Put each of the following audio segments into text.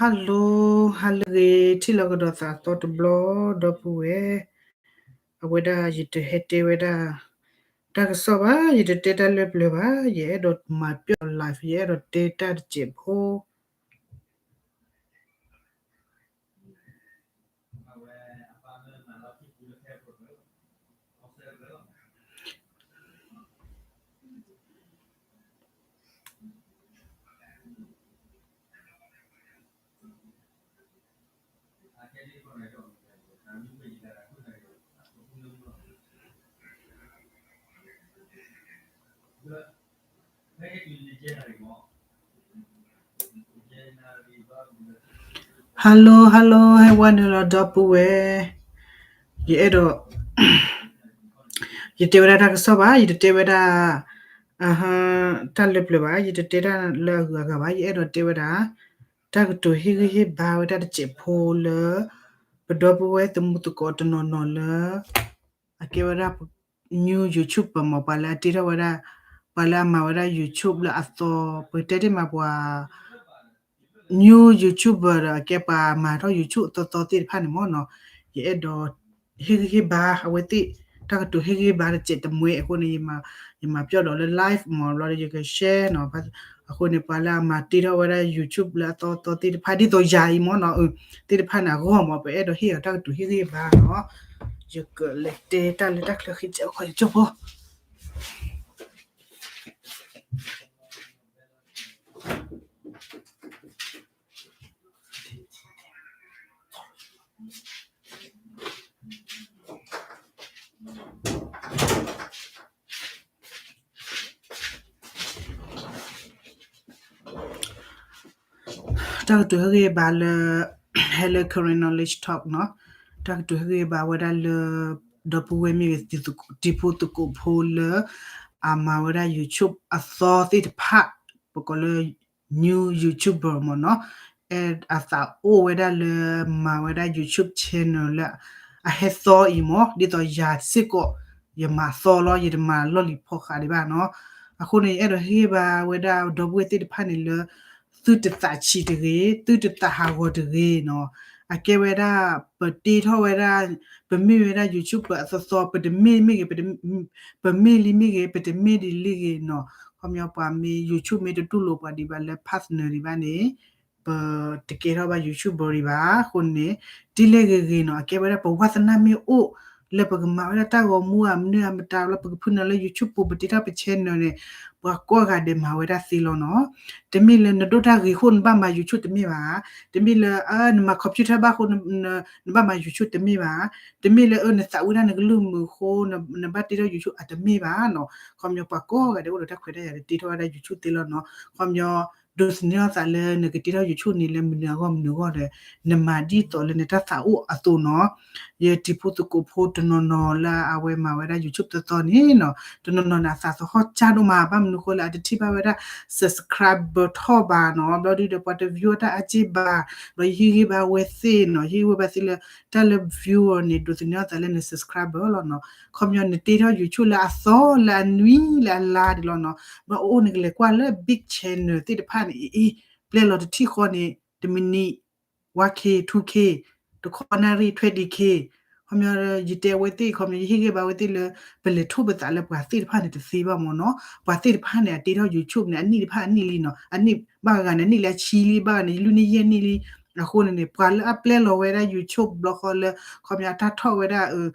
Hello, ဟါလၢအဂ့ၤ, ထံၣ်လိာ်ကဒီးသးအသီတဘျီ ဒီပုၢ်ဝဲၢ်, အဝဲဒၣ်ယတဟဲတဲဝဲဒၣ် တၢ်ကစီၣ်ဘၣ်, ယတတဲတၢ်လၢပျၢၤဘၣ်, ယအဲၣ်ဒိးမၤပျီၣ် live, ယအဲၣ်ဒိးတဲတၢ်တစဲးဖိ Hello, hello, ဟဲဝဲနုာ်လီၤဒီပုၢ်ဝဲၢ်, ယအဲၣ်ဒိး ယတဲဝဲဒၣ်တၢ်ကစီၣ်ဘၣ်, ယတတဲဝဲဒၣ် တၢ်လၢပျၢၤဘၣ်, ယတတဲတၢ်လၢအဂုၤအဂၤဘၣ်, ယအဲၣ်ဒိးတဲဝဲဒၣ် တၢ်ကတိၤဟ့ၣ်ဂံၢ်ဟ့ၣ်ဘါဝဲဒၣ်တစဲးဖိလၢ ပဒီပုၢ်ဝဲၢ်သမူသကိးတနီၤနီၤလၢ အကဲဝဲဒၣ် new YouTuber မ့ၢ် ပှၤလၢအတ့ထီၣ်ဝဲဒၣ်, ပှၤလၢအမၤဝဲဒၣ် YouTube လၢအသီ, ပတဲတ့ၢ်မးပှၤ new YouTuber ဒီးအကဲပှၤမၤထီၣ် YouTube အသီသီသ့ၣ်တဖၣ်န့ၣ်မ့ၢ်နီၤ, ယအဲၣ်ဒိး ဟ့ၣ်ဂံၢ်ဟ့ၣ်ဘါအဝဲသ့ၣ်, တၢ်ကတိၤဟ့ၣ်ဂံၢ်ဟ့ၣ်ဘါတစဲးတမှဲအဃိန့ၣ် ယမၤပျီၣ်ဒီးလၢ live မ့ၢ်ဘျီဒီး ယက share နီၤ, အဃိန့ၣ် ပှၤလၢအမၤတ့ထီၣ်ဝဲဒၣ် YouTube လၢအသီသီသ့ၣ်တဖၣ် ဒ်သိးယၤအံၤမ့ၢ်နီၤ, သ့ၣ်တဖၣ်န့ၣ်အဂီၢ်မ့ၢ် ပအဲၣ်ဒိးဟ့ၣ်အီၤတၢ်ကတိၤဟ့ၣ်ဂံၢ်ဟ့ၣ်ဘါနီၤ, ယကလဲၤတဲတၢ်လၢတၢ်ချၢဃ့ကဲခီယကၠိဖိ တၢ်ကတိၤဟ့ၣ်ဂံၢ်ဟ့ၣ်ဘါလၢ ဟဲလၢ Karen Knowledge Talk နီၤ, တၢ်ကတိၤဟ့ၣ်ဂံၢ်ဟ့ၣ်ဘါဝဲဒၣ်လၢ ဒီပုၢ်ဝဲၢ်မ့ၢ်ဂ့ၤ တံၤဖိသကိးဖိလၢ အမၤဝဲဒၣ် YouTube အသီသ့ၣ်တဖၣ်, ပကိးလၢ new YouTuber မ့ၢ်နီၤ, အဲၣ်အသးအိၣ်ဝဲဒၣ်လၢ မၤဝဲဒၣ် YouTube channel လၢ အဟဲသီအံၤမ့ၢ် ဒ်သိးယၤစ့ၢ်ကီး ယမၤသီလီၤ, ယတမၤလီၢ်လံၤဖီဃးဒံးဘၣ်နီၤ, အဃိန့ၣ် ယအဲၣ်ဒိးဟ့ၣ်ဂံၢ်ဟ့ၣ်ဘါဝဲဒၣ်ဒီပုၢ်ဝဲၢ်သ့ၣ်တဖၣ်န့ၣ်လၢ သုတသးဆံးတဂ့ၤ, သုတသးဟးဂီၤတဂ့ၤနီၤ, အကဲဝဲဒၣ် ပတ့ထီၣ်ဝဲဒၣ်, ပမ့ၢ်ဝဲဒၣ် YouTube အသီသီ ပတမ့ၢ်မ့ၢ်ဂ့ၤ, ပမ့ၢ်လံမ့ၢ်ဂ့ၤ, ပတမ့ၢ်ဒ်လံဂ့ၤနီၤ, ခီပညီပှၤမ့ၢ် YouTube မ့ၢ်တတူၢ်လိာ်ပှၤဒံးဘၣ်လၢ partner ဒံးဘၣ်န့ၣ် ပတကဲထီၣ်ဘၣ် YouTuber ဒံးဘၣ်အဃိန့ၣ်, ဒ်လဲၣ်ဂ့ၤဂ့ၤနီၤ, အကဲဝဲဒၣ်ပဝါသနၣ်မ့ၢ်အိၣ်လၢပကမၤဝဲဒၣ်တၢ်ဂီၤမူအမနုၤအမတၤလၢပကဖုနၢၤလၢ YouTube ပူၤ ပတ့ထီၣ်ပ channel န့ၣ်, ပှၤကိးဂၤဒဲးမၤဝဲဒၣ်သ့လီၤနီၤ, တမ့ၢ်လၢနဒိၣ်တၢ်ဂ့ၤအဃိနဘၣ်မၤ YouTube တမ့ၢ်ဘၣ်, တမ့ၢ်လၢ နမၤ computer ဘၣ်အဃိ နဘၣ်မၤ YouTube တမ့ၢ်ဘၣ်, တမ့ၢ်လၢ နသးဝံၣ်ဒၣ်နကလုၢ်မုာ်အဃိ နဘၣ်တ့ထီၣ် YouTube အတမ့ၢ်ဘၣ်နီၤ, ခီပညီပှၤကိးဂၤဒဲးအိၣ်ဒီးတၢ်ခွဲးတၢ်ယာ်လၢတ့ထီၣ်ဝဲဒၣ် YouTube သ့လီၤနီၤ, ခီပညီ ဒိးသန့ၤအသးလၢနကတ့ထီၣ် YouTube န့ၣ်လၢမနုၤအဂီၢ်မနုၤအဂီၢ်ဒီး နမၤဒ်သိးလၢနတၢ်သးအိၣ်အသိးနီၤ, ယတံၤဖိသကိးဖိတနီၤနီၤလၢအဝဲမၤဝဲဒၣ် YouTube သီသီန့ၣ်နီၤ, တနီၤနီၤန့ၣ် အသးသဟီၣ်ကၢ်ဒိၣ်မး ဘၣ်မနုၤအဃိလၢအတထံၣ်ဘၣ်ဝဲဒၣ် subscriber ထီၣ်ဘၣ်နီၤ, ဘျီဒုဒီးပှၤတ view တၢ်အါက့ၢ်ဘၣ်, ဒီးယဟ့ၣ်ဂံၢ်ဘါဝဲသ့ၣ်နီၤ, ဟ့ၣ်ဂံၢ်ဘါသ့ၣ်လၢ တၢ်လၢ view န့ၣ် ဒိးသန့ၤအသးလၢန subscriber လီၤနီၤ, ခီပညီနတ့ထီၣ် YouTube လၢအသီလၢအနွံလၢအလါဒံးလီၤနီၤ, ဘျီအိၣ်န့ၣ်ကလဲၤကွၢ်လၢ big channel သ့ၣ်တဖၣ်န့ၣ် အ့ ပျဲလီၤတထံၣ်ဃီန့ၣ် တမံးနံး one K two K, တခီနၣ်ရံၣ် twenty K, ခီပညီ ယတဲအဝဲသ့ၣ် ခီပညီ ယဟ့ၣ်ဂံၢ်ဘါဝဲသ့ၣ်လၢ ပလဲၤထိၣ်ပသးလၢပှၤသ့ၣ်တဖၣ်န့ၣ်တသ့ဘၣ်မ့ၢ်နီၤ, ပှၤသ့ၣ်တဖၣ်န့ၣ် အတ့ထီၣ် YouTube န့ၣ် အနံၣ်တဖၣ်အနံၣ်လံနီၤ, အနံၣ်ဘၣ်ဂၤန့ၣ် အနံၣ်လၢအဆံလံ, ဘၣ်ဂၤန့ၣ် လွံၢ်နံၣ်ယဲၢ်နံၣ်လံ, အဃိန့ၣ်န့ၣ် ပှၤလၢအပျဲလီၤဝဲဒၣ် YouTube ဘျီဃီလၢ ခီပညီအတၢ်ထီၣ်ဝဲဒၣ်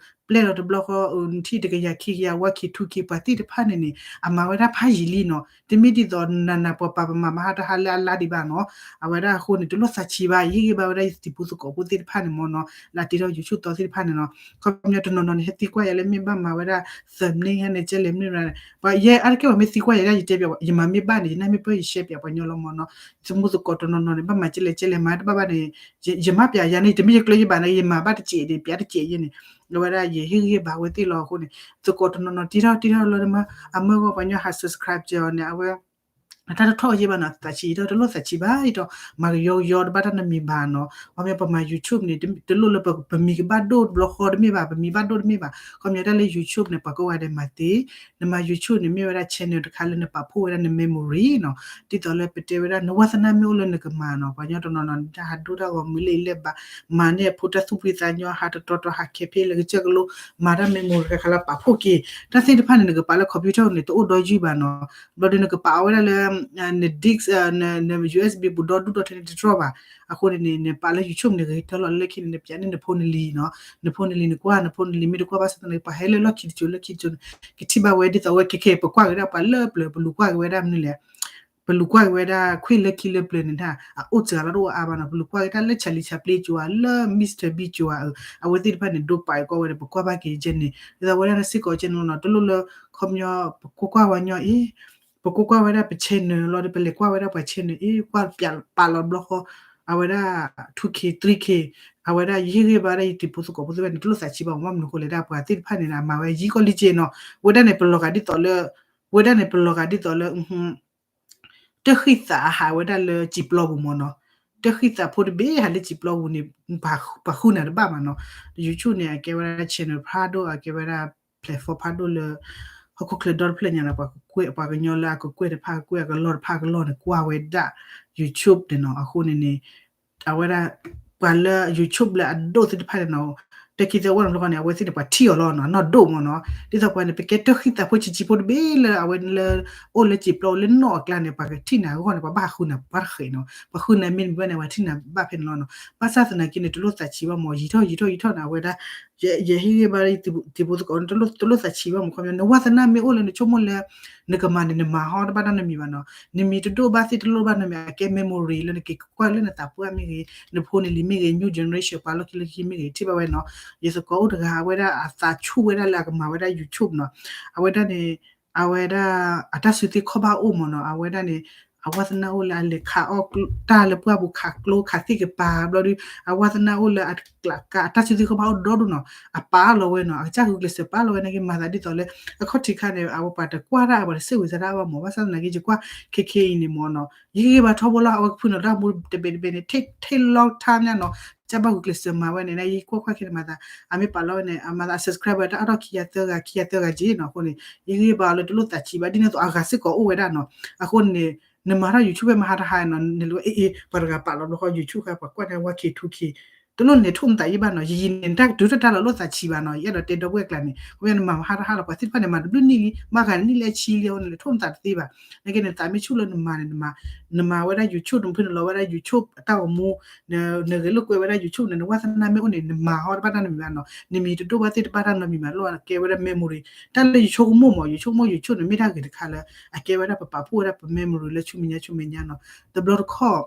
ပျဲလီၤတဘျီဃီ နထံၣ်တကယၤခံကယၤ one K two K ပှၤသ့ၣ်တဖၣ်န့ၣ်န့ၣ် အမၤဝဲဒၣ်ဖးယံာ်လံနီၤ, တမ့ၢ်ဒ်သိးနနၤပှၤပာ်ပမၤမဟါတဟါလၢအလါဒံးဘၣ်နီၤ, အဝဲဒၣ်အဃိန့ၣ် တလိၣ်သးဆံးဘၣ်, ယဟ့ၣ်ဂံၢ်ဘါဝဲဒၣ်ယတံၤဖိသကိးဖိသ့ၣ်တဖၣ်န့ၣ်မ့ၢ်နီၤ, လၢအတ့ထီၣ် YouTube သီသ့ၣ်တဖၣ်န့ၣ်နီၤ, ခီပညီတနီၤနီၤန့ၣ် ဟဲသံကွၢ်ယၤလၢမ့ၢ်ဘၣ်မၤဝဲဒၣ် thumbnail န့ၣ် ကဲလဲၣ်မ့ၢ်ဘၣ်, ပှၤယဲအါတက့ၢ်ပှၤမ့ၢ်သံကွၢ်ယၤဒၣ် ယတဲပၠး ယမၤမ့ၢ်ဘၣ်န့ၣ် ယနၢ်မ့ၢ်ပၢၢ် ယရှဲပၠးပှၤညီလီၤမ့ၢ်နီၤ, သမူသကိးတနီၤနီၤန့ၣ် ဘၣ်မၤကဲလဲၣ်ကဲလဲၣ် မၤတဘၣ်ဘၣ်န့ၣ် ယမၤပၠးယၤန့ၣ် တမ့ၢ်ယကျၢၤယဘၣ်န့ၣ် ယမၤဘၣ်တစဲးဒံး ပၠးတစဲးယဲန့ၣ်, အဝဲဒၣ်ယဟ့ၣ်ဂံၢ်ဟ့ၣ်ဘါဝဲသ့ၣ်လီၤအဃိန့ၣ် သကိးတနီၤနီၤတ့ထီၣ်တ့ထီၣ်လီၤမး, အမၢဂီၢ်ပှၤညီဟး subscribe ကဲအီၤန့ၣ် အဝဲ အတၢ်တထီၣ်အီၤယဲဘၣ်နီၤ, သးဆံးယံာ်ထီၣ် တလိၣ်သးဆံးဘၣ်ယံာ်ထီၣ်, မၤကယီကယီတဘၣ်တၢ်နီတမံၤဘၣ်နီၤ. ခီပညီပမၤ YouTube န့ၣ် တလိၣ်လၢပမံၤကဘၣ်ဒိၣ်တဘျီဃီတမ့ၢ်ဘၣ်, ပမံၤဘၣ်ဒိၣ်တမ့ၢ်ဘၣ်. ခီပညီတၢ်လၢ YouTube န့ၣ် ပှၤကိးဂၤဒဲးမၤသ့, နမၤ YouTube န့ၣ် မ့ၢ်ဝဲဒၣ် channel တခါလၢနပာ်ဖှိၣ်ဝဲဒၣ်န memory နီၤ. ဒ်သိးလၢပတဲဝဲဒၣ် နဝါသနၢ်မ့ၢ်အိၣ်လၢနကမၤနီၤ, ပှၤကညီတနီၤနီၤ နတၢ်ဟးဒိၣ်တၢ်ဂီၤမုၢ်လၢအံၤလဲၣ်ဘၣ်, မၤန့ၢ်အဖိတၢ်သူၣ်ဖှံသးညီ ဟးတတီၤတီၤ ဟးခဲဖ့လၢကစၢၢ်ကလိ, မၤတၢ် memory တခါလၢပာ်ဖှိၣ်က့ၤ တၢ်သ့ၣ်တဖၣ်န့ၣ် နကပာ်လၢ computer န့ၣ် တအိၣ်ဒီးယုၢ်ဘၣ်နီၤ. ဘျီဒီးနကပာ်အီၤဝဲဒၣ်လၢ န disk န USB ပူၤဒီဒူၣ်ဒီထၢန့ၣ်တတြီၢ်ဘၣ်. အဃိန့ၣ်န့ၣ် နပာ်လၢ YouTube န့ၣ် ဂ့ၤတၢ်လီၤလၢခံန့ၣ် နပျးန့ၢ်နဖိနလံၤနီၤ, နဖိနလံၤနကွၢ်, နဖိနလံၤမ့ၢ်တကွၢ်ဘၣ်ဆၣ်သနာ်က့ ပှၤဟဲလၢလီၢ်ခံတစိၤလၢခံတစိၤန့ၣ် ကထံၣ်ဘၣ်ဝဲဒ်သိးဝဲခဲခဲ ပကွၢ်က့ၤဒၣ်ပှၤလၢပျၢၤ ပလူၤကွၢ်က့ၤဝဲဒၣ်မနုၤလဲၣ် ပလူၤကွၢ်က့ၤဝဲဒၣ်ခွံလၢခံလၢပျၢၤန့ၣ် အအိၣ်စှၤလီၤတအိၣ်အါဘၣ်နီၤ, ပလူၤကွၢ်က့ၤတၢ်လၢ Charlie Chaplin ကၠိဧါ, လၢ Mister Bean ကၠိဧါ, အဝဲသ့ၣ်တဖၣ်န့ၣ် ဒိပာ်က့ၤဝဲဒီး ပကွၢ်ဘၣ်က့ၤယဲန့ၣ်, ဒ်သိးဝဲဒၣ်စ့ၢ်ကီးကဲန့ၣ်လီၤနီၤ, တလိၣ်လၢ ခီပညီ ပကွၢ်ကွၢ်ဝဲညီအံၤ ပကွၢ်ကွၢ်ဝဲဒၣ်ပ channel လီၤဒီး ပလဲၤကွၢ်ဝဲဒၣ်ပှၤ channel အံၤ ကွၢ်ပျးပာ်လီၤတဘျီဃီ အဝဲဒၣ် two K three K အဝဲဒၣ်ယဟ့ၣ်ဂံၢ်ဘါဒၣ်ယတံၤဖိသကိးဖိသ့ၣ်တဖၣ်န့ၣ် တလိၣ်သးဆံးဘၣ်မး, ဘၣ်မနုၤအဃိလဲၣ်ဒၣ် ပှၤသ့ၣ်တဖၣ်န့ၣ် အမၤဝဲယံာ်ကီၢ်လံက့နီၤ, ဝဲဒၣ်န့ၣ် ပလီၤဂာ်ဒ်သိးလၢ ဝဲဒၣ်န့ၣ် ပလီၤဂာ်ဒ်သိးလၢ တၢ်ဃံသးအဟးဝဲဒၣ်လၢစံာ်ပျီပူၤမးနီၤ, တၢ်ဃံသးဖိတဘ့ၣ်ဟးလၢစံာ်ပျီပူၤန့ၣ် ပှၤဃုနၤတဘၣ်ဘၣ်နီၤ, YouTube န့ၣ် အကဲဝဲဒၣ် channel ဖးဒိၣ် အကဲဝဲဒၣ် platform ဖးဒိၣ်လၢ ဟီၣ်ခိၣ်ချၢဒီတဖျၢၣ်ညါနီၤ, ပှၤကကွဲၢ် ပှၤကညီလၢအကကွဲၢ်တဖၣ်ကကွဲၢ် အကလီၢ်တဖၣ်ကလီၢ်န့ၣ် ကွၢ်ဝဲဒၣ် YouTube န့ၣ်နီၤ, အဃိန့ၣ်န့ၣ် အဝဲဒၣ် ပှၤလၢ YouTube လၢအဒိၣ်သ့ၣ်တဖၣ်န့ၣ်နီၤ, တၢ်ခံသၢဝဲန့ၣ်ဘျီဃီန့ၣ် အဝဲသ့ၣ်န့ၣ် ပှၤထံၣ်အီၤလီၤနီၤ, အနီၢ်ဒိၣ်မးနီၤ, ဒ်သိးပှၤန့ၣ် ပကဲတၢ်ဃံသးဖိဆံးဆံးဖိတဘ့ၣ်လၢအဝဲလၢ အိၣ်လၢစံာ်ပျီပူၤလၢနီၢ်အကျါန့ၣ် ပှၤကထံၣ်နၤအဂီၢ်န့ၣ် ပှၤဘၣ်ဟးဃုနၤဘၣ်တဃဲးနီၤ, ပှၤဃုနၤမ့ၢ်တဘၣ်န့ၣ် ပှၤထံၣ်နၤဘၣ်ဖဲန့ၣ်လီၤနီၤ, ဘၣ်ဆၣ်သနာ်က့န့ၣ် တလိၣ်သးဆံးဘၣ်မး ယံာ်ထီၣ်ယံာ်ထီၣ်ယံာ်ထီၣ်န့ၣ် အဝဲဒၣ် ယဟ့ၣ်ဂံၢ်ဘါတံၤဖိသကိး တလိၣ်သးဆံးဘၣ်မး ခီပညီ နဝါသနၢ်မ့ၢ်အိၣ်လၢနဆိကမိၣ်လၢ နကမၤန့ၣ် နမၤဟီတဘၣ်တၢ်နီတမံၤဘၣ်နီၤ, နမံၤတဒိၣ်ဘၣ်သ့ၣ်တလိၣ်ဘၣ်နီတမံၤ အကဲ memory လၢနက့ၤကွၢ်လၢနသးပှၢ်မ့ၢ်ဂ့ၤ နဖိနလံၤမ့ၢ်ဂ့ၤ new generation ပှၤလီၢ်ခံလၢခံမ့ၢ်ဂ့ၤ ထံၣ်ဘၣ်ဝဲနီၤ, ယသကိးအိၣ်တဂၤ အဝဲဒၣ်အသးဆူၣ်ဝဲဒၣ်လၢအကမၤဝဲဒၣ် YouTube နီၤ, အဝဲဒၣ်န့ၣ် အဝဲဒၣ် အတၢ်စုသ့ၣ်ခီၣ်ဘၣ်အိၣ်မးနီၤ, အဝဲဒၣ်န့ၣ် အဝါသနၢ်အိၣ်လၢအလဲၤခးအီၣ်တၢ်လၢပှၢ်ပူၤ ခးကျိခးသ့ၣ်ကပၤဘျီဒီး အဝါသနၢ်အိၣ်လၢအကျးကါ အတၢ်စုသ့ၣ်ခီၣ်ဘၣ်အိၣ်ဒီဒူၣ်နီၤ, အပာ်လီၤဝဲနီၤ, အကစၢ်ဂုာ်ကျဲးစၢးပာ်လီၤဝဲနာ်က့ မၤသးဒ်သိးလၢ အခီၣ်ထံးခါန့ၣ် အဝဲပှၤတကွၢ်တၢ် ပှၤတစံးဝဲစါတၢ်ဘၣ်မး, ဘၣ်ဆၣ်သနာ်က့ ယကွၢ်ခဲခဲအံၤန့ၣ်မးနီၤ, ယဟ့ၣ်ဂံၢ်ဘါထီဘိလီၤ, အဝဲကဖုၣ်န့ၢ်တၢ်မူတဘဲးတဘဲးန့ၣ် take long time ညါနီၤ, ကစၢ်ဘၣ်ဂုာ်ကျဲးစၢးမၤဝဲန့ၣ် ယကွၢ်ကွၢ်ခဲန့ၣ်မၤသး အမ့ၢ်ပာ်လီၤဝဲန့ၣ် အမၤသး subscriber တၢ်အါထီၣ်ခံကယၤသၢဂၤ ခံကယၤသၢဂၤက့နီၤ, အဃိန့ၣ် ယဟ့ၣ်ဂံၢ်ဘါအီၤလၢတလိၣ်သးဆံးဘၣ် ဒ်န့ၣ်အသိးအဂၤစ့ၢ်ကီးအိၣ်ဝဲဒၣ်နီၤ, အဃိန့ၣ် နမၤထီၣ် YouTube ဖဲမဟါတဟါနီၤ နလဲၤဝဲ အ့ အ့ ပှၤတဂၤပာ်လီၤဘျီဃီ YouTube ဃါ ပှၤကွၢ်န့ၣ် one K two K တလိၣ်လဲၤထိၣ်နသးယံာ်ဘၣ်နီၤ, ယံာ်ယံာ်န့ၣ် တၢ်ကတုၤတၢ်တၢ်လီၤလိၣ်သးဆံးဘၣ်နီၤ, ယအဲၣ်ဒိးတဲဒီပုၢ်ဝဲၢ်ကျါန့ၣ် ခီပညီနမၤမဟါတဟါလီၤ ပှၤသ့ၣ်တဖၣ်န့ၣ် မၤတဘျုးနံၣ်လံ မၤဂၤနံၣ်လၢဆံလံ အဃိန့ၣ် လဲၤထိၣ်နသးတသ့ဘၣ်, နာ်က့န့ၣ် သးမ့ၢ်ဆူၣ်လၢနမၤန့ၣ် နမၤ နမၤဝဲဒၣ် YouTube နဖုၣ်နလီၤဝဲဒၣ် YouTube အတၢ်ဂီၤမူ နဂဲၤလိာ်ကွဲဝဲဒၣ် YouTube န့ၣ် နဝါသနၢ်မ့ၢ်အိၣ်န့ၣ် နမၤဟီတဘၣ်တၢ်နီတမံၤဘၣ်နီၤ, နမံၤတဒိၣ်ဘၣ်သ့ၣ်တဘၣ်တၢ်နီတမံၤဘၣ် လီၤကဲဝဲဒၣ် memory တၢ်လၢယဆိကမိၣ်မး ယဆိကမိၣ် YouTube န့ၣ် မ့ၢ်တၢ်ဂ့ၤတခါလၢ အကဲဝဲဒၣ်ပပာ်ဖှိၣ်ဝဲဒၣ်ပ memory လၢဆူမဲာ်ညါဆူမဲာ်ညါနီၤ, တဘျီတခီၣ်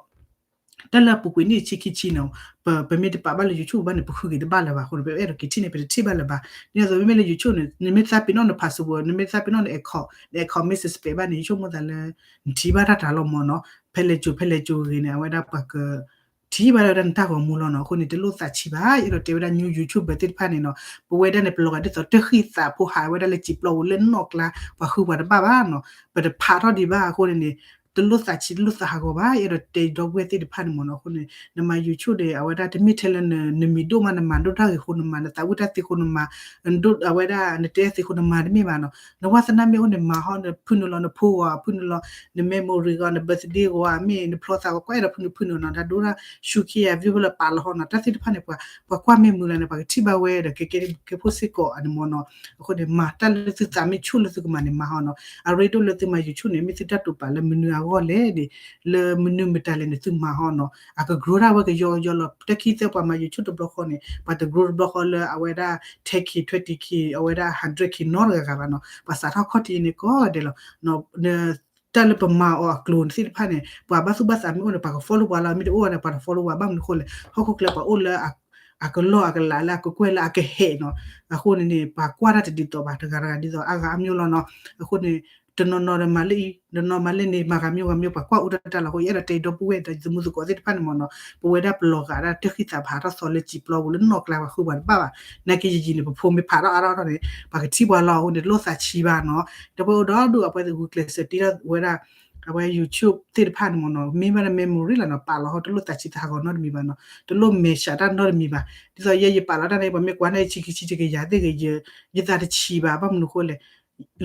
တၢ်လၢအပူၤကွံာ်နံၣ်ဆံခံဆံနီၤ ပ ပမ့ၢ်တပာ်ဘၣ်လၢ YouTube ဘၣ်န့ၣ် ပဃုက့ၤတဘၣ်လၢၤဘၣ်အဃိန့ၣ် ပအဲၣ်ဒိးက့ၤထံၣ်န့ၣ် ပတထံၣ်ဘၣ်လၢၤဘၣ်, ဒ်သိးမ့မ့ၢ်လၢ YouTube န့ၣ် နမ့ၢ်သးပ့ၤနီၣ်န password နမ့ၢ်သးပ့ၤနီၣ်န account န account မ့ၢ် suspect ဘၣ်န့ၣ် ယဆိကမိၣ်သးလၢ နထံၣ်ဘၣ်တၢ်တၢ်လီၤမးနီၤ, ဖဲလဲၣ်ကၠိဖဲလဲၣ်ကၠိဂ့ၤန့ၣ် အဝဲဒၣ်ပှၤက ထံၣ်ဘၣ်လၢဝဲဒၣ်နတၢ်ဂီၤမူလီၤနီၤ, အဃိန့ၣ် တလိၣ်သးဆံးဘၣ်, ယအဲၣ်ဒိးတဲဝဲဒၣ် new YouTuber သ့ၣ်တဖၣ်န့ၣ်နီၤ, ပဝဲဒၣ်န့ၣ် ပလီၤဂာ်ဒ်သိးတၢ်ဃံသးဖိဟးဝဲဒၣ်လၢစံာ်ပျီပူၤလၢနီၢ်ကျါ ပှၤဃုပှၤတဘၣ်ဘၣ်နီၤ, ပတဖးထီၣ်ဒံးဘၣ်အဃိန့ၣ်န့ၣ် တလိၣ်သးဆံးတလိၣ်သးဟးဂီၤဘၣ်, ယအဲၣ်ဒိးတဲဒီပုၢ်ဝဲၢ်သ့ၣ်တဖၣ်န့ၣ်မးနီၤ, အဃိန့ၣ် နမၤ YouTube န့ၣ် အဝဲဒၣ်တမ့ၢ်ထဲလၢနမံၤဒိၣ်မး နမၤဒိၣ်တၢ်ဂ့ၤအဃိနမၤ, နသးဝံၣ်တၢ်သ့အဃိနမၤ, ဒိၣ်အဝဲဒၣ်နတဲသ့အဃိနမၤတမ့ၢ်ဘၣ်နီၤ, နဝါသနၢ်မ့ၢ်အိၣ်န့ၣ် မၤဟီ နဖုၣ်နုာ်လီၤနဖိဂီၤ ဖုၣ်နုာ်လီၤ န memory ဂီၤ န birthday ဂီၤ မ့ၢ်နဖျီသးဂီၤ ကွၢ်အဲၣ်ဒိးဖုၣ်နုာ်ဖုၣ်နုာ်နီၤ, တၢ်ဒိၣ်တၢ်ဆူၣ်ခံဂၤ video လၢပာ်လီၤဟီနီၤ, တၢ်သ့ၣ်တဖၣ်န့ၣ် ပှၤကွၢ်မ့ၢ်မုာ်လၢန့ၣ် ပှၤကထံၣ်ဘၣ်ဝဲဒီး ကဲကဲကဲဖိစ့ၢ်ကီးအန့ၣ်မးနီၤ, အဃိန့ၣ် မၤတၢ်လၢသုသးမ့ၢ်ဆူၣ်လၢသုကမၤန့ၣ် မၤဟီနီၤ, အရ့ဒိၣ်လၢသုမၤ YouTube န့ၣ် မ့ၢ်သုတၢ်တိာ်ပာ်လၢမနုၤအဂီၢ်လဲၣ်န့ၣ် လၢမနုၤမတၤလဲၣ်န့ၣ် သုမၤဟီနီၤ, အက grow ဒၣ်ဝဲကယီကယီလီၤ, တၢ်ခံသၢပှၤမၤ YouTube တဘျီဃီန့ၣ် ပှၤတ grow တဘျီဃီလၢအဝဲဒၣ် ten K twenty K အဝဲဒၣ် hundred K နီတဂၤဂၤဘၣ်နီၤ, ပှၤစးထီၣ်ခီၣ်ထံးန့ၣ်ကိးဂၤဒဲးလီၤ တၢ်လၢပမၤအီၤအကျိၤသ့ၣ်တဖၣ်န့ၣ် ပှၤဘၣ်သူၣ်ဘၣ်သးမ့ၢ်အိၣ်န့ၣ် ပှၤက follow ပှၤလီၤ, မ့ၢ်တအိၣ်ဘၣ်န့ၣ် ပှၤတ follow ပှၤဘၣ်မနုၤအဃိလဲၣ်, ဟီၣ်ခိၣ်ချၢပှၤအိၣ်လၢ အကလီၢ်အကလးလၢအကကွဲၢ်လၢအကဟဲးနီၤ, အဃိန့ၣ်န့ၣ် ပှၤကွၢ်တၢ်တဒ်သိးဘၣ် တဂၤတဂၤဒ်သိးအါဂၤအါမျိုးလီၤနီၤ, အဃိန့ၣ် တနီၤနီၤဒီးမၤလၢအံၤ တနီၤမၤလၢန့ၣ် မၤဂၤမျိုးဂၤမျိုး ပှၤကွၢ်အူတၢ်တၢ်လီၤအဃိ ယအဲၣ်ဒိးတဲဒီပုၢ်ဝဲၢ်ဒီးယသမူသကိးသ့ၣ်တဖၣ်န့ၣ်မးနီၤ, ပဝဲဒၣ်ပလီၤဂာ်ဒၣ်တၢ်ဃံသးဖးထီၣ်သီလၢစံာ်ပျီပူၤလၢနီၢ်ကျါ ပှၤဃုပှၤတဘၣ်ဘၣ်, နာ်က့ယယံၤန့ၣ် ပဖိမ့ၢ်ဖးထီၣ်အါထီၣ်အါထီၣ်န့ၣ် ပှၤကထံၣ်ပှၤလီၤအဃိန့ၣ် တလိၣ်သးဆံးဘၣ်နီၤ, ဒီပုၢ်ဝဲၢ်ဒီဒူၣ်အပှဲၤဂုာ်ကျဲးစၢးတ့ထီၣ်ဝဲဒၣ် အဝဲ YouTube သ့ၣ်တဖၣ်န့ၣ်မ့ၢ်နီၤ မ့ၢ်ဘၣ်ဒီး memory လီၤနီၤ ပာ်လီၤဟီၣ် တလိၣ်သးဆံးသးဟးဂီၤနီတမံၤဘၣ်နီၤ တလိၣ်မဲာ်ဆှးတၢ်နီတမံၤဘၣ်. ဒ်သိးယဲယပာ်လီၤတၢ်န့ၣ် ပှၤမ့ၢ်ကွၢ်န့ၣ် ဆံခံဆံတကယၤသ့ၣ်ဂ့ၤ ယသးတဆံးဘၣ် ဘၣ်မနုၤဃိလဲၣ်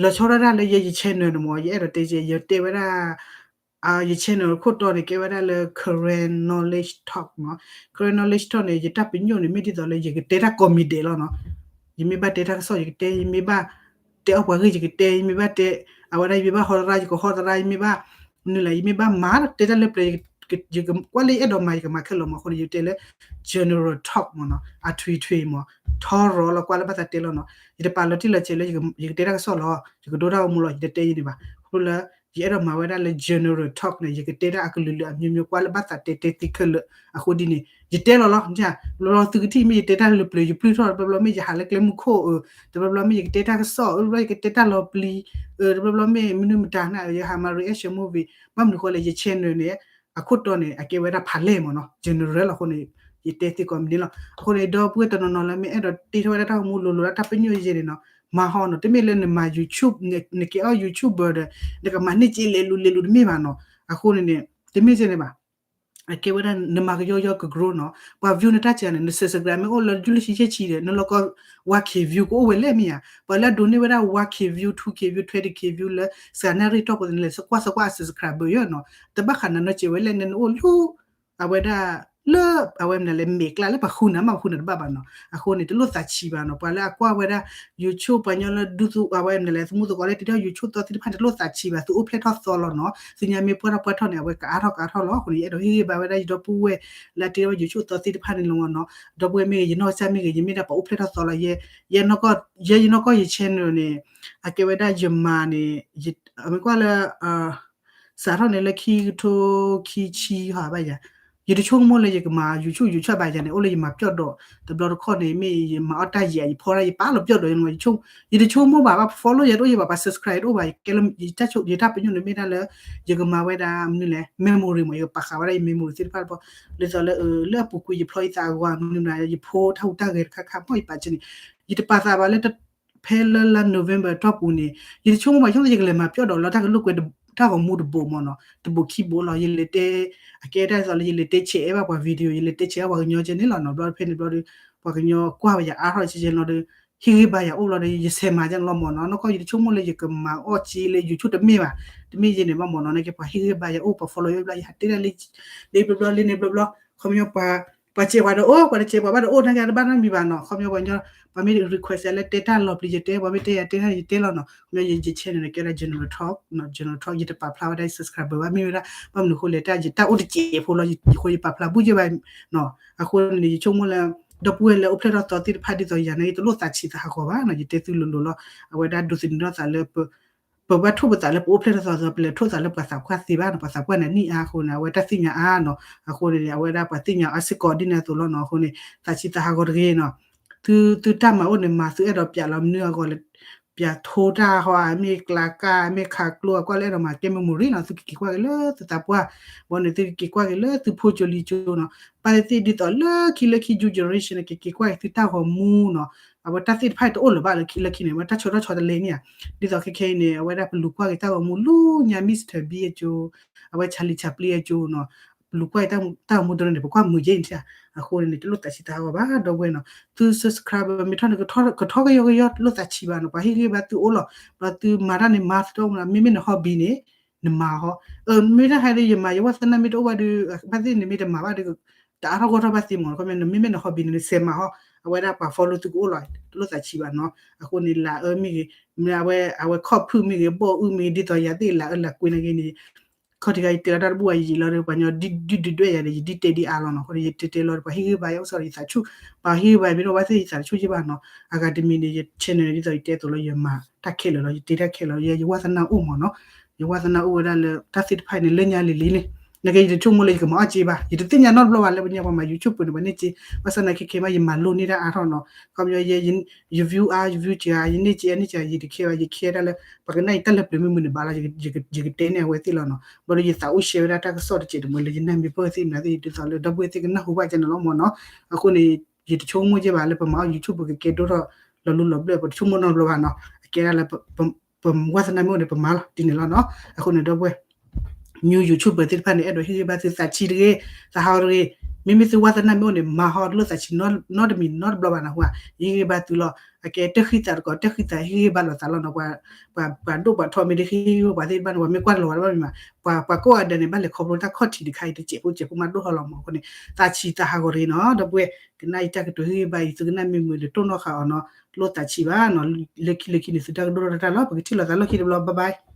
လီၤဆီဒၣ်တၢ်လၢယဲယ channel န့ၣ်မ့ၢ် ယအဲၣ်ဒိးတဲ ယတဲဝဲဒၣ် ယ channel ခိၣ်တီန့ၣ် ကဲဝဲဒၣ်လၢ Karen Knowledge Talk နီၤ Karen Knowledge Talk န့ၣ် ယတၢ်ပညိၣ်န့ၣ် မ့ၢ်ဒ်သိးလၢယကတဲတၢ်ကိးမံၤဒဲးလီၤနီၤ ယမ့ၢ်ဘၣ်တဲတၢ်ကစီၣ်ယကတဲ ယမ့ၢ်ဘၣ်တဲအီၣ်ပှၤဂ့ၢ်ယကတဲ ယမ့ၢ်ဘၣ်တဲ အဝဲဒၣ်ယမ့ၢ်ဘၣ်ဟီသရၣ် ယကဟီသရၣ် ယမ့ၢ်ဘၣ် မနုၤလဲၣ် ယမ့ၢ်ဘၣ်မၤတဲတၢ်လၢပျၢၤ ယကကွၢ်လၢယအဲၣ်ဒိးမၤ ယကမၤခဲလၢာ်မ့ၢ် အဃိန့ၣ် ယတဲလၢ general talk မ့ၢ်နီၤ အထွံထွံမ့ၢ် ထီရီၤလီၤ ကွၢ်လၢဘၣ်သးတဲလီၤနီၤ ယတပာ်လီၤတံၢ်လီၤဆဲးလၢ ယကတဲတၢ်ကစီၣ်လီၤ ယကဒိတၢ်အိၣ်မူလီၤ ယတတဲယန့ၣ်ဘၣ် အဃိလၢ ယအဲၣ်ဒိးမၤဝဲဒၣ်လၢ general talk န့ၣ် ယကတဲတၢ်အကလုာ်လုာ်အမျိုးမျိုး ကွၢ်လၢဘၣ်သးတဲတဲသ့ခဲလၢာ် အဃိဒ်န့ၣ် ယတဲလီၤလီၤ လီၤသုကထံၣ်မ့ၢ်ယတဲတၢ်လၢပျၢၤ ယပျုၢ်ထီၣ် တဘျီဘျီမ့ၢ်ယဟးလၢကျဲမုၢ်ခိၣ် တဘျီဘျီမ့ၢ်ယကတဲတၢ်ကစီၣ် တဘျီဘျီယကတဲတၢ်လီၤပျံၤ တဘျီဘျီမ့ၢ်မနုၤမတၤန့ၣ် ယဟးမၤ reaction movie ဘၣ်မနုၤဃိလဲၣ် ယ channel န့ၣ် အခိၣ်တီန့ၣ် အကဲဝဲဒၣ်ဖးလဲၢ်မ့ၢ်နီၤ general လီၤအဃိန့ၣ် ယတဲသ့ကိးမံၤန့ၣ်လီၤ အဃိန့ၣ် ဒီပုၢ်ဝဲၢ်တနီၤနီၤလၢမ့ၢ်အဲၣ်ဒိးတ့ထီၣ်ဝဲဒၣ်တၢ်ဂီၤမူ လိၤလိၤဒၣ်တၢ်ပညိၣ်ယဲန့ၣ်နီၤ မၤဟီနီၤ တမ့ၢ်လၢနမၤ YouTube နကဲအီၣ် YouTuber ဒီး နကမၤန့ၢ်စ့လဲၤလူၤလဲၤလူၤတမ့ၢ်ဘၣ်နီၤ အဃိန့ၣ်န့ၣ် တမ့ၢ်စ့န့ၣ်ဘၣ် အကဲဝဲဒၣ်နမၤကယီကယီက grow နီၤ ပှၤ view နတၢ်စှၤန့ၣ် န subscribe မ့ၢ်အိၣ်လၢ ယူၤလၢဆံယဲၢ်ဆံဒီး နလီၤကီ one K view ကအိၣ်ဝဲလဲၣ်မ့ၢ်ဧါ ပှၤလၢအဒိးန့ၢ်ဝဲဒၣ် one K view two K view twenty K view လၢ စှၤနၣ်ရံၣ်တီၢ်ပူၤန့ၣ်လဲၣ် စကွၢ်စကွၢ်အ subscriber ယဲနီၤ တဘၣ်ဃးနၤနီတစဲးဝဲလဲၣ် နအိၣ်လူၤ အဝဲဒၣ် လၢ အဝဲမနုၤလဲၣ် မဲာ်ကျါလၢပှၤဃုနၤမး ပှၤဃုနၤတဘၣ်ဘၣ်နီၤ အဃိန့ၣ် တလိၣ်သးဆံးဘၣ်နီၤ ပှၤလၢအကွၢ်ဝဲဒၣ် YouTube ပှၤကညီလၢဒူသူ အဝဲမနုၤလဲၣ် သမူသကိးလၢတ့ထီၣ် YouTube သီသ့ၣ်တဖၣ်န့ၣ် တလိၣ်သးဆံးဘၣ် သုအိၣ်ဖျဲၣ်ထီၣ်သီလီၤနီၤ သုညါမ့ၢ်ပှၢ်ထီၣ်ပှၢ်ထီၣ်န့ၣ် အဝဲကအါထီၣ်ကအါထီၣ်လီၤ အဃိန့ၣ် ယအဲၣ်ဒိးဟ့ၣ်ဂံၢ်ဘါဝဲဒၣ်ယဒီပုၢ်ဝဲၢ် လၢအတ့ထီၣ် YouTube သီသ့ၣ်တဖၣ်န့ၣ်လီၤနီၤ ဒီပုၢ်ဝဲၢ်မ့ၢ်ဂ့ၤ ယနီၢ်ကစၢ်မ့ၢ်ဂ့ၤ ယမ့ၢ်ဒၣ်ပှၤအိၣ်ဖျဲၣ်ထီၣ်သီလီၤ ယဲယနီၢ်ကီၢ် ယဲယနီၢ်ကီၢ်ယ channel န့ၣ် အကဲဝဲဒၣ်ယမၤန့ၣ် မ့ၢ်ကွၢ်လၢ စးထီၣ်န့ၣ်လၢခံကထိခံဆံဟီဘၣ်ယၤ ယတဆိကမိၣ်လၢယကမၤ YouTube YouTube ဘၣ်ယၤန့ၣ် အိၣ်လၢယမၤပျီၣ်ဒီး တဘျီတခီၣ်န့ၣ် မ့ၢ်ယမၤအီၣ်တၢ်ယံာ် ယဖီတၢ် ယပာ်လီၤပျီၣ်ဒီး ယတဆိကမိၣ်ဘၣ် ဘၣ် follow ယတအိၣ်ယဘၣ် ဘၣ် subscribe တအိၣ်ဘၣ် ယကဲလၢ ယတၢ်ပညိၣ်န့ၣ်မ့ၢ်ဒၣ်လၢ ယကမၤဝဲဒၣ်မနုၤလဲၣ် memory မ့ၢ် ယကပာ်ဃာ်ဝဲဒၣ်ယ memory သ့ၣ်တဖၣ်တဘျီ ဒ်သိးလၢ လၢအပူၤကွံာ်ယဖျီယသးအဂီၢ် မနုၤမနုၤ ယဖိတၢ်ဟူးတၢ်ဂဲၤတခါခါ မ့ၢ်ယပာ်စၢၤန့ၣ် ယတပာ်သးဘၣ်လၢ ဖဲလၢလါ November တီၢ်ပူၤန့ၣ် ယတဆိကမိၣ်ဘၣ် ဆိကမိၣ်ယကလဲၤမၤပျီၣ်ဒီးလီၤ တၢ်ကလိာ်ကွဲ တၢ်ဂီၤမူတဘိးမ့ၢ်နီၤ တဘိးခံဘိးလီၤ ယလဲၤတဲ အကဲတၢ်ဒ်သိးလၢယလဲၤတဲဆဲးအဲၣ်ဘၣ်ပှၤ video ယလဲၤတဲဆဲးအဲၣ်ပှၤကညီကဲန့ၣ်လီၤနီၤ ဘျီဖဲန့ၣ်ဘျီဒီး ပှၤကညီကွၢ်ဝဲယၤအါထီၣ်ဆဲးဆဲးလီၤဒီး ဟ့ၣ်ဂံၢ်ဘါယၤအိၣ်ဘျီဒီး ယဆဲးမၤကဲန့ၣ်လီၤမ့ၢ်နီၤ နီၢ်ကီၢ်ယတဆိကမိၣ်လၢယကမၤအီၣ်က့လၢ YouTube တမ့ၢ်ဘၣ် တမ့ၢ်ယဲန့ၣ်ဘၣ်မ့ၢ်နီၤ နကဲပှၤဟ့ၣ်ဂံၢ်ဘါယၤအိၣ် ပှၤ follow ယၤဘျီ ယဟးတဲဒၣ်လၢ လၢဘျီဘျီလၢန့ၣ်ဘျီဘျီ ခီပညီပှၤ ပှၤစဲးပှၤဒီးအိၣ် ပှၤတစဲးပှၤဘၣ်ဒီးအိၣ် နာ်က့တဘၣ်နီတမံၤဘၣ်နီၤ ခီပညီပှၤညီ ပှၤမ့ၢ် request လၢတဲတၢ်လီၤပျံၤယတဲ ပှၤမ့ၢ်တဲယၤတဲတၢ်ယတဲလီၤနီၤ ခီပညီယ channel န့ၣ် ကဲဒၣ် general talk နီၤ general talk ယတပာ်ဖျါဝဲဒၣ် subscriber ဘၣ် မ့ၢ်ဝဲဒၣ် ဘၣ်မနုၤဃိလဲၣ် တၢ်ယတၢ်အိၣ်တစဲးဖိလီၤ ယဃိယပာ်ဖျါဘူၣ်ယဘၣ်နီၤ အဃိန့ၣ် ယဆိကမိၣ်လၢ ဒီပုၢ်ဝဲၢ်လၢအိၣ်ဖျဲၣ်ထီၣ်သီသ့ၣ်တဖၣ်ဒ်သိးယၤန့ၣ် တလိၣ်သးဆံးသးဟးဂီၤဘၣ်နီၤ ယတဲသုလိၤလိၤလီၤ အဝဲဒၣ်ဒိးသန့ၤထီၣ်သးလၢ ပဘၣ်ထိၣ်ပသးလၢပအိၣ်ဖျဲၣ်ထီၣ်သီသီ ပလဲၤထိၣ်သးလၢပှၤသးပှၢ်သ့ဘၣ်နီၤ ပှၤသးပှၢ်န့ၣ်နံၣ်အါအဃိန့ၣ် အဝဲတၢ်သ့ၣ်ညါအါနီၤ အဃိန့ၣ် အဝဲဒၣ်ပှၤသ့ၣ်ညါအါစ့ၢ်ကီးဒ်န့ၣ်အသိးလီၤနီၤ အဃိန့ၣ် သးဆံးသးဟးဂီၤတဂ့ၤနီၤ သု သုတၢ်မၤအိၣ်န့ၣ် မၤသုအဲၣ်ဒိးပျးလီၤမနုၤအဂီၢ်လဲၣ် ပျးထိတၢ်ဟီ မ့ၢ်ကျးကၢ် မ့ၢ်ခးကျိ အကွၢ်လၢအဲၣ်ဒိးမၤကဲ memory နီၤ သုကက့ၤကွၢ်က့ၤလၢသုသးပှၢ် ဘၣ်န့ၣ် သုကက့ၤကွၢ်က့ၤလၢသုဖိကၠိလံၤကၠိနီၤ ပၢ်သ့ၣ်ဒ်သိးလၢခံလၢခံ generation န့ၣ် ကက့ၤကွၢ်က့ၤသုတၢ်ဂီၤမူနီၤ အဝဲတၢ်သ့ၣ်တဖၣ်တအိၣ်လၢၤဘၣ်လၢခံလၢခံန့ၣ် အဝဲတၢ်ဆီတၢ်ဆီတလဲန့ၣ်ဧါ ဒ်သိးခဲခဲအံၤန့ၣ် အဝဲဒၣ်ပလူၤကွၢ်က့ၤတၢ်ဂီၤမူလူညါ Mister Bean အကၠိ အဝဲ Charlie Chaplin အကၠိနီၤ ပလူၤကွၢ်က့ၤတၢ်ဂီၤမူတရၢန့ၣ် ပကွၢ်မုာ်ယဲၢ်န့ၣ် အဃိန့ၣ် တလိၣ်သးဆံးသးဟးဂီၤဘၣ် ဒီပုၢ်ဝဲၢ်နီၤ သု subscriber မ့ၢ်ထီၣ်န့ၣ် ကထီၣ်ကယီကယီ တလိၣ်သးဆံးဘၣ်နီၤ ပှၤဟ့ၣ်ဂံၢ်ဘါသုအိၣ်လီၤ ဘျီသုမၤတၢ်န့ၣ် မၤသတၢ်မနီၤ မ့မ့ၢ်န hobby န့ၣ် နမၤဟီ မ့ၢ်တၢ်ဟဲဒီးယမၤ ယဝါသနၢ်မ့ၢ်တအိၣ်ဘၣ်ဒီး ဘၣ်သ့ၣ်န့ၣ်မ့ၢ်တမၤဘၣ်ဒီး တအါထီၣ်ဂီၢ်ထီၣ်ဘၣ်သ့မ့ၢ်နီၤ ခီပညီ မ့မ့ၢ်န hobby န့ၣ် နဆဲးမၤဟီ အဝဲဒၣ်ပှၤ follow သုကအိၣ်လီၤ တလိၣ်သးဆံးဘၣ်နီၤ အဃိန့ၣ် လၤအၢမ့ၢ်ဂ့ၤ မ့ၢ်အဝဲ အဝဲခီၣ်ဖုၣ်မ့ၢ်ဂ့ၤ ဘီၣ်အုၣ်မ့ၢ်ဂ့ၤ ဒ်သိးယၤသ့ၣ်လၤအၢလၤကွံနၤဂ့ၤန့ၣ် ခီၣ်ထံးခါယတဲလီၤတၢ်တဘူၣ်ဘၣ်ယံာ်လီၤဒီး ပှၤညီဒုၣ်ဒွဲၣ်ယၤဒီး ယဒုၣ်တဲဒ်အါလီၤနီၤ အဃိန့ၣ် ယတဲတဲလီၤဒီး ပှၤဟ့ၣ်ဂံၢ်ဘါယၤအိၣ်စ့ၢ်ကီး ယသးဆူၣ် ပှၤဟ့ၣ်ဂံၢ်ဘါယၤမ့ၢ်တအိၣ်ဘၣ်သ့ၣ် ယသးတဆူၣ်ယဘၣ်နီၤ အဂၤတမံၤန့ၣ် ယ channel န့ၣ် ဒ်သိးယတဲအသိးလီၤ ယမၤတၢ်ခဲလၢာ်လီၤ ယတဲတၢ်ခဲလၢာ်လီၤ ယ ယဝါသနၢ်အိၣ်မ့ၢ်နီၤ ယဝါသနၢ်အိၣ်ဝဲဒၣ်လၢတၢ်သ့ၣ်တဖၣ်န့ၣ် လၢညါလံၤလံၤန့ၣ် နကဲယတဆိကမိၣ်လၢယကမၤအီၣ်စ့ဘၣ် ယတသ့ၣ်ညါနီတဘျီဘၣ်လၢပညါပှၤမၤ YouTube ပူၤန့ၣ် ပှၤန့ၢ်စ့ ဘၣ်ဆၣ်သနာ်က့ခဲမး ယမၤလိန့ၢ်တၢ်အါထီၣ်နီၤ ခီပညီယ ယ view အါ ယ view စှၤ ယန့ၢ်စ့အန့ၢ်စှၤ ယတခဲဘၣ် ယခဲဒၣ်လၢ ပှၤကနၣ်ယတၢ်လၢပျၢၤမ့ၢ်မနုၤန့ၣ်ဘၣ်လီၤ ယကတဲန့ၢ်အဝဲသ့ၣ်လီၤနီၤ ဘျီဒီးယသးအိၣ် share ဝဲဒၣ်တၢ်ကစီၣ်တစဲးတမှဲၤလၢယနၢ်မ့ၢ်ပၢၢ်သ့ၣ်မနုၤသ့ၣ် ဒ်သိးလၢဒီပုၢ်ဝဲၢ်သ့ၣ်ကနၢ်ဟူဘၣ်ကဲန့ၣ် လီၤမ့ၢ်နီၤ အဃိန့ၣ် ယတဆိကမိၣ်ကဲဘၣ်လၢပမၤအီၣ် YouTube ပကကဲဒိၣ်ထီၣ်လီၤလူလီၤဘျၢၣ် ပတဆိကမိၣ်နီတဘျီဘၣ်နီၤ အကဲဒၣ်လၢ ပဝါသနၢ်မ့ၢ်အိၣ်န့ၣ် ပမၤလီၤ ဒ်န့ၣ်လီၤနီၤ အဃိန့ၣ်ဒီပုၢ်ဝဲၢ် new YouTuber သ့ၣ်တဖၣ်န့ၣ် အဲၣ်ဒိးဟ့ၣ်ဂံၢ်ဘါသု သးဆံးတဂ့ၤ, သးဟးဂီၤတဂ့ၤ, မ့မ့ၢ်သုဝါသနာမ့ၢ်အိၣ်န့ၣ် မၤဟီလိာ်သးဆံးနီတမံၤနီတဘျီဘၣ်နၢ်ဟူဧါ, ယဟ့ၣ်ဂံၢ်ဘါသုလီၤ. အကဲတၢ်ဃံသးတကိး တၢ်ဃံသးဟ့ၣ်ဂံၢ်ဘါလိာ်သးလီၤနီၤ, ပှၤဒိၣ်ပှၤထီမ့ၢ်ဒ်ဟ့ၣ်ဂံၢ်ဘါပှၤသ့ၣ်တဖၣ်န့ၣ် ပှၤမ့ၢ်ကွၢ်တလီၤဝဲတဘၣ်မ့ၢ်မး, ပှၤကိးဂၤဒဲးန့ၣ် ဘၣ်လဲၤခီဖျိတၢ်ခီၣ်ထံးတခါအံၤ တစဲးဖိစဲးဖိမးဒိၣ်ထီၣ်လီၤမးအဃိန့ၣ် သးဆံးသးဟးဂီၤတဂ့ၤနီၤ, ဒီပုၢ်ဝဲၢ်, ကနၣ်အံၤတၢ်ကတိၤဟ့ၣ်ဂံၢ်ဘါအံၤ သုကနၣ်မ့ၢ်မုာ်ဒီးတိၢ်နီၣ်ဃာ်အီၤနီၤ, လိာ်သးဆံးဘၣ်နီၤ, လၢခံလၢခံန့ၣ် သုတၢ်ကဒိၣ်ထီၣ်တၢ်လီၤ, ပကထံၣ်လိာ်သးလီၢ်ခံတဘျီ bye bye.